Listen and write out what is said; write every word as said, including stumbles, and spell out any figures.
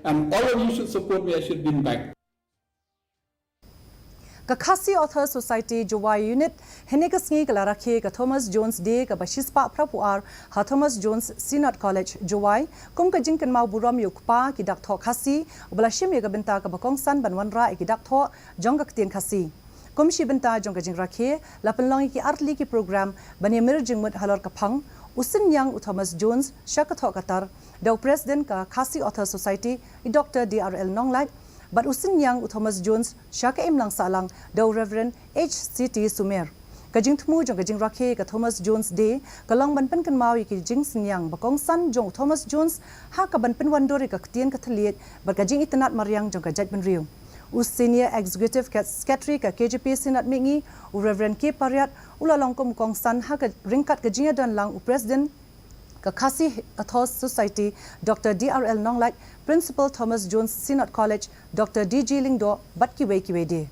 And all of you should support me, I should win back. Ka Khasi Authors Society Jowai Unit hynne ka sngi ka la rakhe ka Thomas Jones Day kaba shispah phra phew ar ha Thomas Jones Synod College Jowai, kum ka jingkynmaw burom ïa u kpa ki dak thoh Khasi uba la shim ïa ka bynta kaba kongsan ban wanrah ïa ki dak thoh jong ka ktien Khasi. Kum shi bynta jong ka jingrakhe la pynlong ïa ki artylli ki program ban ïamir jingmut halor ka phang u synñiang u Thomas Jones sha ka thoh ka tar da u President ka Khasi Authors Society i Doctor D R L Nonglait bad u synñiang u Thomas Jones sha ka imlang sahlang da u Reverend H C T Sumer. Ka jingthmu jong ka jingrakhe ka Thomas Jones Day ka long ban pynkynmaw ïa ki jingsynñiang ba kongsan jong u Thomas Jones ha kaban pynwandur ïa ka ktien ka thylliej bad ka jingitynnad mariang jong ka jaitbynriew. U Senior Executive Secretary ka K J P Synod Mihngi, u Reverend K Pariat, u la long kum u kongsan ha ka ryngkat ka jingïadon lang u President ka Khasi Authors Society Doctor D R L Nonglait, Principal Thomas Jones Synod College Doctor D G Lyngdoh bad kiwei kiwei de.